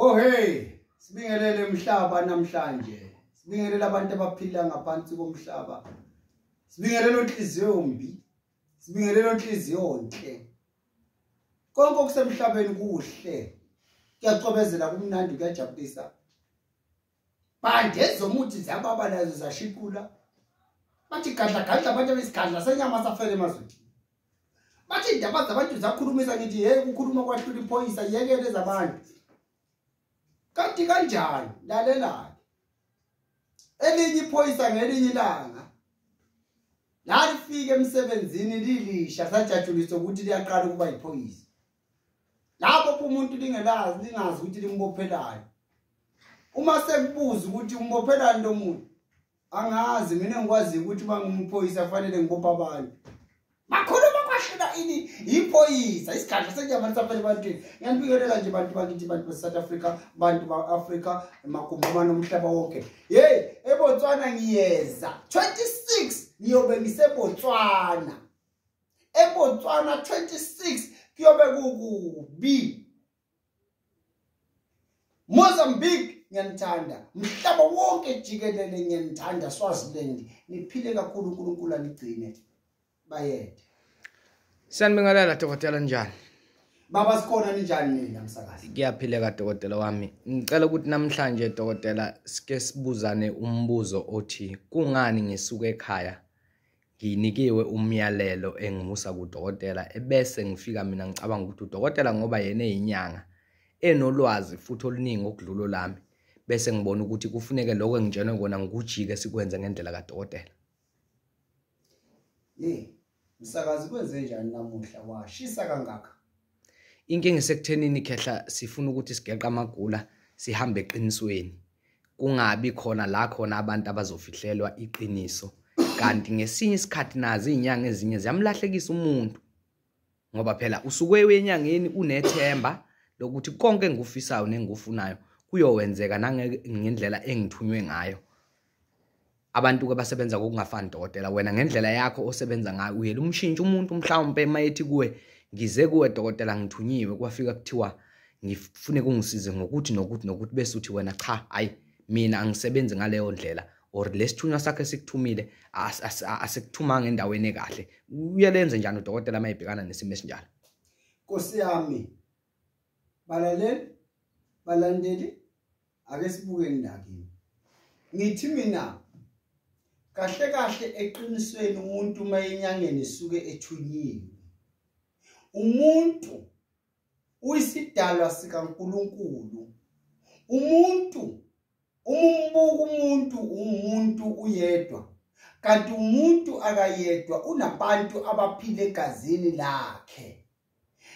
Oh hey, sibingelele umhlaba namhlanje. Sibingelele abantu abaphila ngaphansi komhlaba. Sibingelele onhliziyo mbi. Sibingelele onhliziyo nhle. Konke okusemhlabeni kuhle. Kuyacobezela, kumnandi, kuyajabulisa. Bande ezomuthi ziyababa nazo zashiqula. Bathi gadla gadla abantu abesigadla senyama safele emazweni. Bathi indaba zabantu zakhulumisa, ngithi hey, ukukhuluma kwahlula iphoyisa, yekele zabantu. Kanti kanjani? Lalela. Elinye iphoyisa ngelinye ilanga lalifika emsebenzini lilisha, sajatshuliswa ukuthi liyaqala ukuba yiphoyisa. Lapho umuntu lingelazi, lingazi ukuthi limbophelayo. Uma sekubuza ukuthi umbophelani lo muntu, angazi mina, ngikwazi ukuthi uma ngumphoyisa kufanele ngibophe abantu. Bakhuluma kwahlula ini iphoyisa, isigadla senyama lisaphela ebantwini. Ngiyanibingelela nje bantu bakithi, bantu base-South Africa, bantu ba-Afrika, emagumbini omhlaba wonke. Hey, eBotswana ngiyeza 26, ngiyobe ngiseBotswana. EBotswana 26 kuyobe kukubi. Mozambique ngiyanithanda, mhlaba wonke jikelele ngiyanithanda. Swaziland, niphile kakhulu, uNkulunkulu anigcine. Bayede. Siyanibingelela dokotela, njani? Baba sikhona, ninjani nina msakazi? Kuyaphileka dokotela wami. Ngicela ukuthi namhlanje dokotela sike sibuzane umbuzo othi kungani ngisuka ekhaya nginikiwe umyalelo engimusa kudokotela, ebese ngifika mina ngicabanga ukuthi udokotela ngoba yena eyinyanga enolwazi futhi oluningi okudlula lami, bese ngibona ukuthi kufuneke lokho engitshenwe kona ngikujike sikwenze ngendlela kadokotela. Hey, msakazi, kwenze njani namuhla washisa kangaka? Inkinga isekuthenini khehla, sifuna ukuthi sigeqe amagula, sihambe eqinisweni, kungabi khona la khona abantu abazofihlelwa iqiniso. Kanti ngesinye isikhathi nazi izinyanga ezinye ziyamlahlekisa umuntu, ngoba phela usuke enyangeni unethemba lokuthi konke engikufisayo nengikufunayo kuyowenzeka nangendlela engithunywe ngayo. Abantu ke basebenza kokungafani dokotela. Wena ngendlela yakho osebenza ngayo uyela umshintsha umuntu, mhlawumbe mayethi kuwe ngize kuwe dokotela ngithunyiwe, kwafika kuthiwa ngifune kungisize ngokuthi nokuthi nokuthi, bese uthi wena cha, hayi mina angisebenzi ngaleyo ndlela, or lesithunywa sakhe sikuthumile asikuthumanga endaweni ekahle. Uyelenze njani udokotela mayebhekana nesimo esinjalo? Nkosi yami, balaleli, balandeli, ake sibukeni la kimi. Ngithi mina kahle kahle eqinisweni umuntu uma enyangeni suke ethunyiwe. Umuntu uyisidalwa sikaNkuluNkulu. Umuntu uma umbuka umuntu, umuntu uyedwa, kanti umuntu akayedwa, unabantu abaphila egazini lakhe.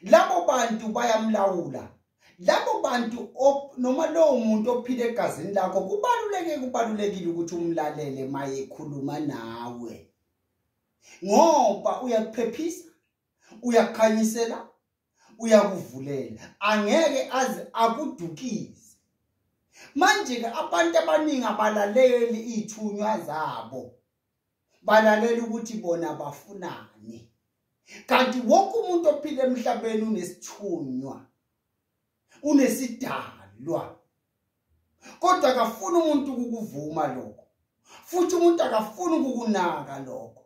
Labo bantu bayamlawula. Labo bantu noma lowo muntu ophila egazini lakho, kubalulekile ukuthi umlalele mayekhuluma nawe, ngoba uyakuphephisa, uyakukhanyisela, uyakuvulela, angeke aze akudukise. Manje-ke abantu abaningi abalaleli iy'thunywa zabo, balalela ukuthi bona bafunani. Kanti wonke umuntu ophila emhlabeni unesithunywa, unesidalwa, kodwa akafuni umuntu ukukuvuma lokho, futhi umuntu akafuni ukukunaka lokho.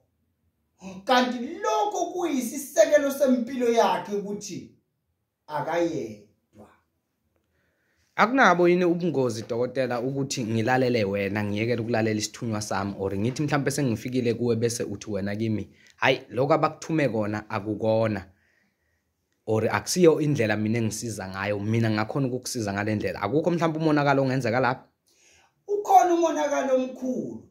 Kanti lokho kuyisisekelo sempilo yakhe ukuthi akayedwa. Akunabo yini ubungozi dokotela ukuthi ngilalele wena ngiyekele ukulalela isithunywa sami, or ngithi mhlawumbe sengifikile kuwe bese uthi wena kimi hayi lokho abakuthume kona akukona, or akusiyo indlela mina engisiza ngayo, mina ngakhona ukukusiza ngale ndlela? Akukho mhlawumbe umonakalo ongenzeka lapha? Ukhona umonakalo omkhulu,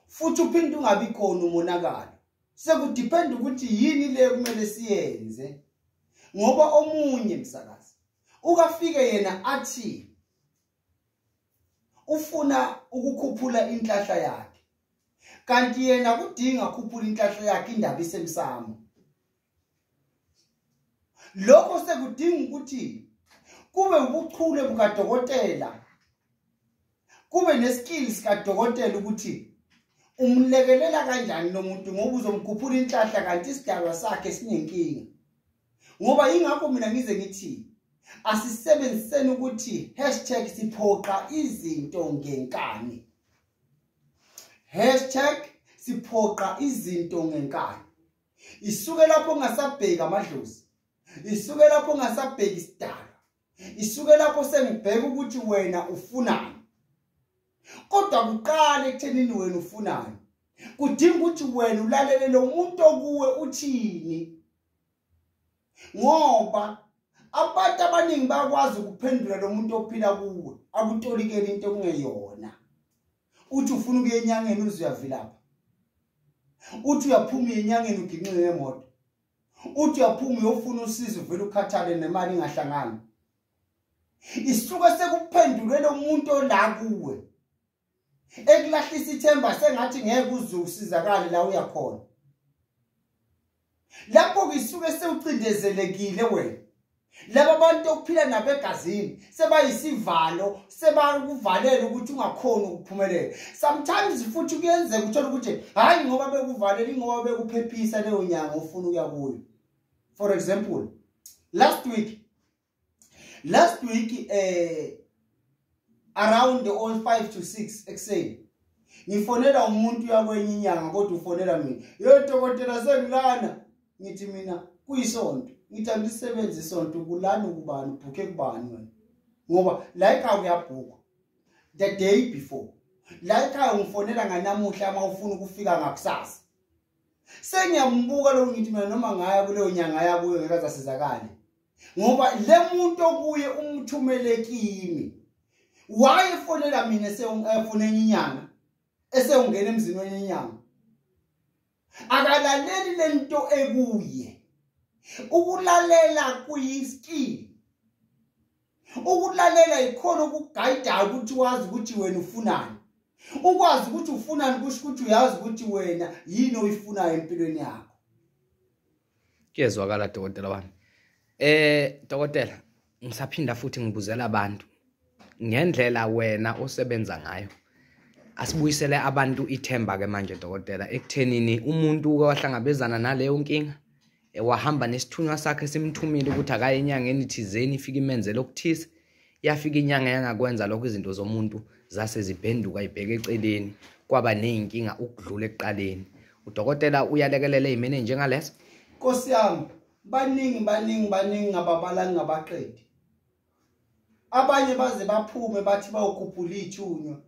futhi uphinde ungabi khona umonakalo. Sekudepend ukuthi yini le kumele siyenze, ngoba omunye msakazi ukafike yena athi ufuna ukukhuphula inhlahla yakhe, kanti yena kudinga ukukhuphula inhlahla yakhe indaba isemsamo. Lokho sekudinga ukuthi kube ubuchule bukadokotela, kube neskills kadokotela ukuthi umlekelela kanjani lo muntu, ngoba uzomkhuphula inhlahla kanti isidalwa sakhe sinenkinga. Ngoba ingakho mina ngize ngithi Asisebenziseni ukuthi hashtag siphoqa izinto ngenkani. Hashtag siphoqa izinto ngenkani. Isuke lapho ngasabheka amadlozi. Isuke lapho ngasabheka isidalwa. Isuke lapho sengibheka ukuthi wena ufunani. Kodwa kuqala ekuthenini wena ufunani, kudinga ukuthi wena ulalele lo muntu okuwe uthini. Ngoba abantu abaningi bayakwazi ukuphendula lo muntu ophila kuwe, akutolikele into okungeyona. Uthi ufuna ukuya enyangeni uze uyavilapha. Uthi uyaphuma enyangeni uginqe ngemoto. Uthi uyaphuma uyofuna usizo uvela ukhathale nemali ingahlangani. Isuke sekuphendulwe lo muntu ola kuwe, ekulahlisa ithemba sengathi ngeke uze usizakale la uyakhona. Lapho isuke sewucindezelekile wena. Laba bantu okuphila nabo egazini sebayisivalo, sebakuvalela ukuthi ungakhoni ukuphumelela. Sometimes futhi kuyenzeka uthola ukuthi hayi ngoba bekuvalela, ingoba bekuphephisa leyo nyanga ufuna ukuya kuyo. For example, last week around all 5 to 6 ekuseni ngifonela umuntu uyakwenye inyanga, kodwa ufonela mina, "Yo dokotela sengilana." Ngithi mina kuyisonto, ngithi angisebenzi isonto, kulana ukubani, ubhukhe kubani wena? Ngoba la ekhaya uyabhukwa the day before. La ekhaya ungifonela nganamuhla uma ufuna ukufika ngakusasa. Sengiyambuka lo, ngithi mina noma ngaya kuleyo nyanga yakuyo ngeke azasizakale, ngoba le muntu okuye umthumele kimi. Wayefonela mina esefuna enye inyanga, esewungena emzini wenye inyanga. Akalaleli lento ekuye. Ukulalela kuyiskill. Ukulalela ikhona ukugayida ukuthi wazi ukuthi wena ufunani. Ukwazi ukuthi ufunani kusho ukuthi uyazi ukuthi wena yini oyifunayo empilweni yakho. Kuyezwakala dokotela wami. Dokotela, ngisaphinda futhi ngibuzela abantu ngendlela wena osebenza ngayo. Asibuyisele abantu ithemba ke manje dokotela, ekuthenini umuntu wahlangabezana naleyo nkinga, wahamba nesithunywa sakhe simthumile ukuthi akaye enyangeni thizeni ifike imenzele okuthise, yafika inyanga yangakwenza lokho, izinto zomuntu zase ziphenduka ibheke eceleni, kwaba nezinkinga ukudlula ekuqaleni. Udokotela uyalekelela ezimene njengaleso? Nkosi yami, baningi baningi baningi ngababalani ngabaqedi. Abanye baze baphume bathi bawukhuphula ithunywa.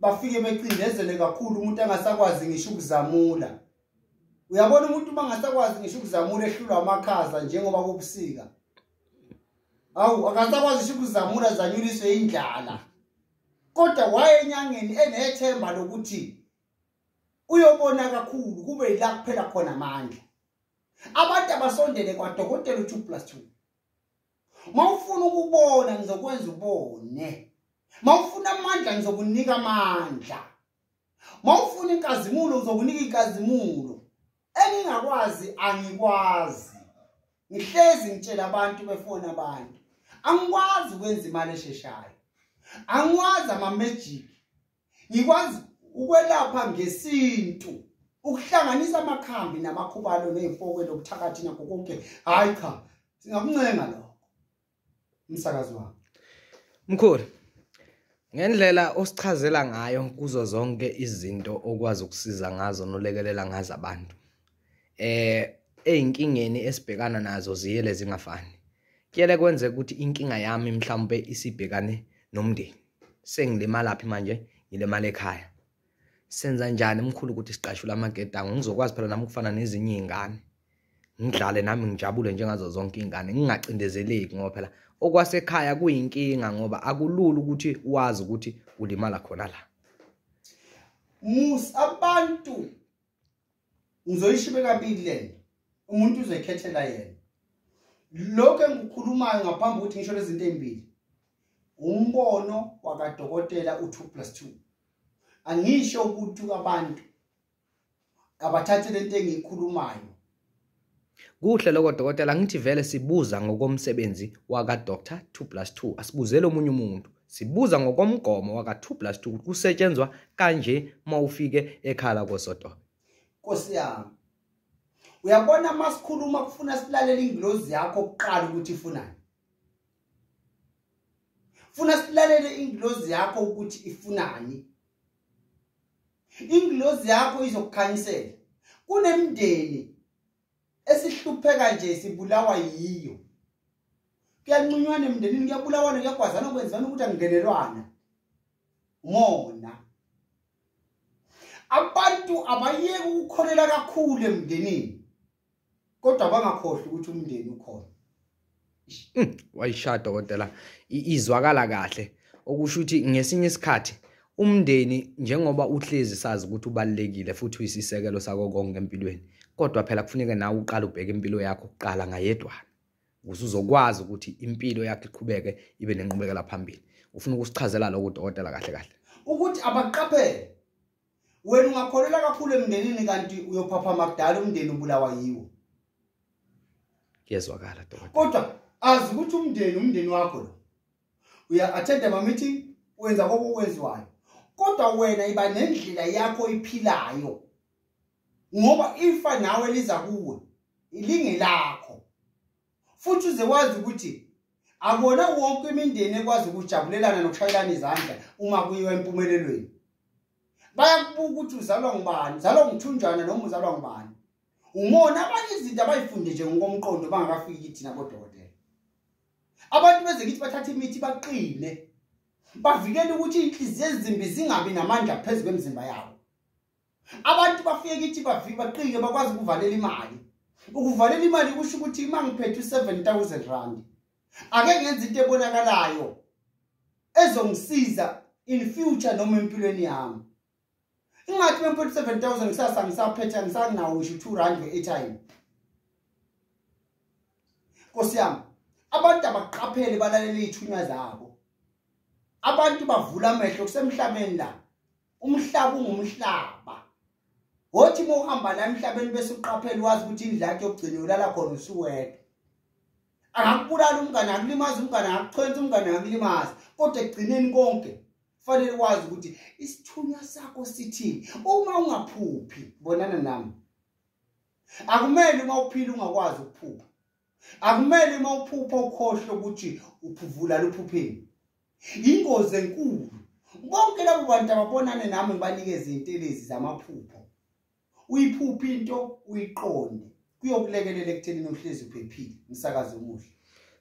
Bafike becindezele kakhulu, umuntu angasakwazi ngisho ukuzamula. Uyabona umuntu mangasakwazi ngisho ukuzamula ehlulwa amakhaza njengoba kubusika. Awu, akasakwazi ngisho ukuzamula, zanyuliswe indlala. Kodwa waye enyangeni enethemba lokuthi uyobona kakhulu, kube yila kuphela khona amandla. Abantu abasondele kwadokotela u2 + 2. Mawufuna ukubona ngizokwenza ubone. Mawufuna amandla ngizokunika amandla. Mawufuna inkazimulo ngizokunika inkazimulo. Engingakwazi angikwazi. Ngihlezi ngitshela abantu befona abantu. Angikwazi ukwenza imali esheshayo. Angikwazi ama magic. Ngikwazi ukwelapha ngesintu, ukuhlanganisa amakhambi namakhubalo nezifoko lokuthakathi nakho konke. Hayi cha, singakuncenga lokho umsakazi wami. Mkhulu, ngendlela osichazela ngayo kuzo zonke izinto okwazi ukusiza ngazo nolekelela ngazo abantu, ezinkingeni esibhekana nazo ziyele zingafani. Kuyele kwenzeka ukuthi inkinga yami mhlawumbe isibhekane nomndeni, sengilimala phi manje, ngilimala ekhaya. Senza njani mkhulu ukuthi siqashule amagedango, ngizokwazi phela nami ukufana nezinye izingane, ngidlale nami ngijabule njengazo zonke izingane, ngingacindezeleki, ngoba phela okwasekhaya kuyinkinga, ngoba akulula ukuthi wazi ukuthi ulimala khona la. Mus abantu ngizoyishibe kabili lento, umuntu uzoyikhethela yena. Lokho engikukhulumayo ngaphambi ukuthi ngisho lezi zinto ezimbili, umbono wakadokotela u2 + 2. Angisho ukuthi abantu abathathe lento engiyikhulumayo. Kuhle lokho dokotela, ngithi vele sibuza ngokomsebenzi waka Dr 2 + 2, asibuzele omunye umuntu, sibuza ngokomgomo waka 2 + 2 kusetshenzwa kanje mawufike ekhaya koSodo. Nkosi yami, Uyabona masikhuluma kufuna silalele ingilozi yakho kuqala ukuthi ifunani. Funa silalele ingilozi yakho ukuthi ifunani. Ingilozi yakho izokukhanyisela. Kunemndeni esihlupheka nje sibulawa yiyo. Kuyanqunywana emndenini, kuyabulawana, kuyagwazana, kwenzana ukuthi angenelwana. Umona. Abantu abayeke ukukholela kakhulu emndenini, kodwa bangakhohlwa ukuthi umndeni ukhona. Wayishaya dokotela, izwakala kahle. Okusho ukuthi ngesinye isikhathi umndeni njengoba uhlezi sazi ukuthi ubalulekile futhi uyisisekelo sako konke empilweni, kodwa phela kufuneka nawe uqale ubheke impilo yakho kuqala ngayedwana, ukuze uzokwazi ukuthi impilo yakho iqhubeke ibe nenqubekela phambili. Ufuna ukusichazela lokho dokotela kahle kahle ukuthi abaqaphele. Wena ungakholela kakhulu emndenini kanti uyophaphama kudala, umndeni ubulawa yiwo. Kuyezwakala dokotela. Kodwa azi ukuthi umndeni wakho lo uya attend ama meeting, wenza konke okwenziwayo, kodwa wena iba nendlela yakho iphilayo, ngoba ifa nawe liza kuwe ilingelakho. Futhi uze wazi ukuthi akubona wonke imindeni ekwazi ukujabulelana nokushayelana izandla uma kuyiwa empumelelweni. Bayakubuka ukuthi uzalwa ngubani, uzalwa nguthunjana noma uzalwa ngubani. Umona abanye izinto abayifunde nje ngokomqondo bangakafiki kithina bodokotela. Abantu beze kithi bathatha imithi baqine, bavikele ukuthi inhliziyo ezimbi zingabi namandla phezu kwemizimba yabo. Abantu bafike kithi baqine bakwazi ukuvalela imali. Ukuvalela imali kusho ukuthi uma ngiphethe u7,000 rand, ake ngenze into ebonakalayo ezongisiza in future noma empilweni yami. Ingathi ngiphethe 7,000 kusasa ngisaphethe ngisanawo ngisho 2 rand nge-airtime. Nkosi yami, abantu abaqaphele balalele izithunywa zabo. Abantu bavula amehlo kusemhlabeni la. Umhlaba ungumhlaba. Wothi uma uhamba la emhlabeni bese uqaphela wazi ukuthi indlu yakho yokugcina ulala khona usuwedwa. Angakubulala umngane, akulimaza umngane, akuchwenza umngane, akulimaza. Kodwa ekugcineni konke fanele wazi ukuthi isithunywa sakho sithini. Uma ungaphuphi, bonana nami. Akumele uma uphila ungakwazi ukuphupha. Akumele uma uphupha ukhohlwe ukuthi uphuvula luphupheni. Ingozi enkulu. Bonke labo bantu ababonane nami ngibanikeze intelezi zamaphupho. Uyiphupha into uyiqonde, kuyokulekelela ekuthenini uhlezi uphephile. Umsakazo omuhle.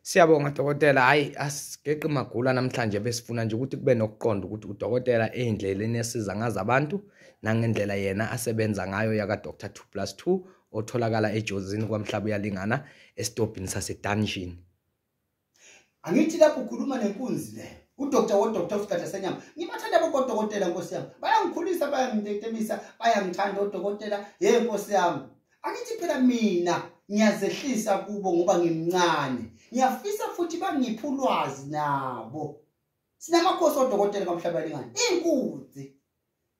Siyabonga dokotela. Hayi, asigeqe magula namhlanje, besifuna nje ukuthi kube nokuqonda ukuthi udokotela endleleni esiza ngazo abantu nangendlela yena asebenza ngayo yaka Dr 2+2 otholakala eJozini kwaMhlaba uyalingana esitobhini sase Dungeon. Angithi lapho ukhuluma nenkunzi le, uDr woDr usigadla senyama. Ngibathanda bodokotela nkosi yami, bayangikhulisa, bayangitekemisa, bayangithanda odokotela. Hey nkosi yami, angithi phela mina ngiyazehlisa kubo ngoba ngimncane. Ngiyafisa futhi bangiphe ulwazi nabo. Sinamakhosi odokotela kwaMhlaba lingana. Inkunzi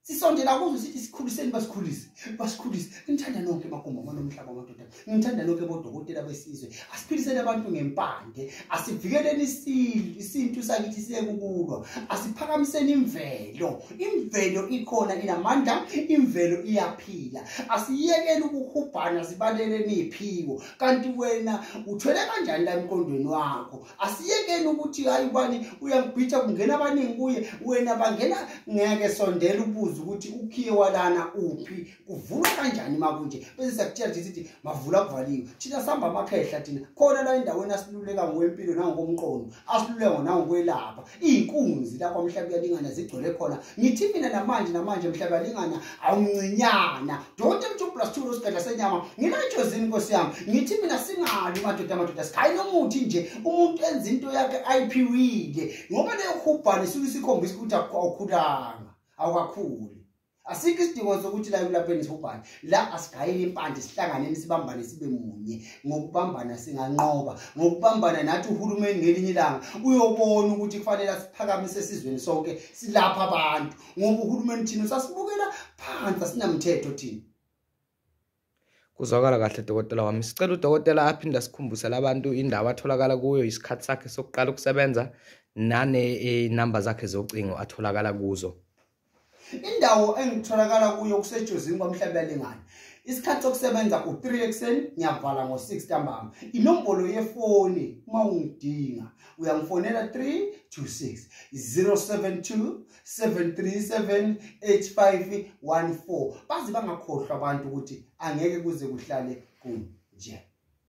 sisondela kuzo sithi sikhuliseni, basikhulise, basikhulise. Ngithanda nonke magumbi amanomhlaba amadoda, ngithanda nonke bodokotela besizwe. Asiphiliseni abantu ngempande, asivikeleni isintu sakithi siyekukulwa, asiphakamiseni imvelo. Imvelo ikhona, inamandla, imvelo iyaphila. Asiyekele ukuhubhana, sibaleleni iphiwo. Kanti wena uthwele kanjani la emqondweni wakho? Asiyekele ukuthi hayi bani uyangibhitha, kungena abaningi kuye, wena bangena ngeke. Sondela ubuze ukuthi ukhiye walana uphi, kuvulwa kanjani makunje, bese siyakutshela nje sithi mavula kuvaliwe. Thina sihamba amakhehla thina khona la endaweni asiluleka ngokwempilo nangokomqondo, asiluleka nangokwelapha. Iy'nkunzi la kwaMhlaba uyalingana zigcwele khona. Ngithi mina namanje Mhlaba uyalingana awumncinyana. Dokotela 2+2 losigadla senyama ngila eJozini nkosi yami. Ngithi mina singali madoda, madoda sikhayi nomuthi nje umuntu enza into yakhe ayiphiwile, ngoba leyo hubhane isuke isikhombisa ukuthi awukhulanga, awukakhuli. Asikho isidingo sokuthi la ekulapheni sihubhane. La asigayele impande, sihlanganeni, sibambane, sibe munye. Ngokubambana singanqoba. Ngokubambana nathi uhulumeni ngelinye ilanga uyobona ukuthi kufanele asiphakamise esizweni sonke, silapha abantu, ngoba uhulumeni thina usasibukela phansi, asinamthetho thina. Kuzwakala kahle dokotela wami. Sicela udokotela aphinde asikhumbuse labantu indawo atholakala kuyo, isikhathi sakhe sokuqala ukusebenza, nane inamba zakhe zocingo atholakala kuzo. Indawo engitholakala kuyo kuseJozini kwaMhlaba yalingana. Isikhathi sokusebenza u3 ekuseni, ngiyavala ngo6 ntambama. Inombolo yefoni uma ungidinga uyangifonela 3 to 6 072 737 8514. Baze bangakhohlwa abantu ukuthi angeke kuze kuhlale kunje.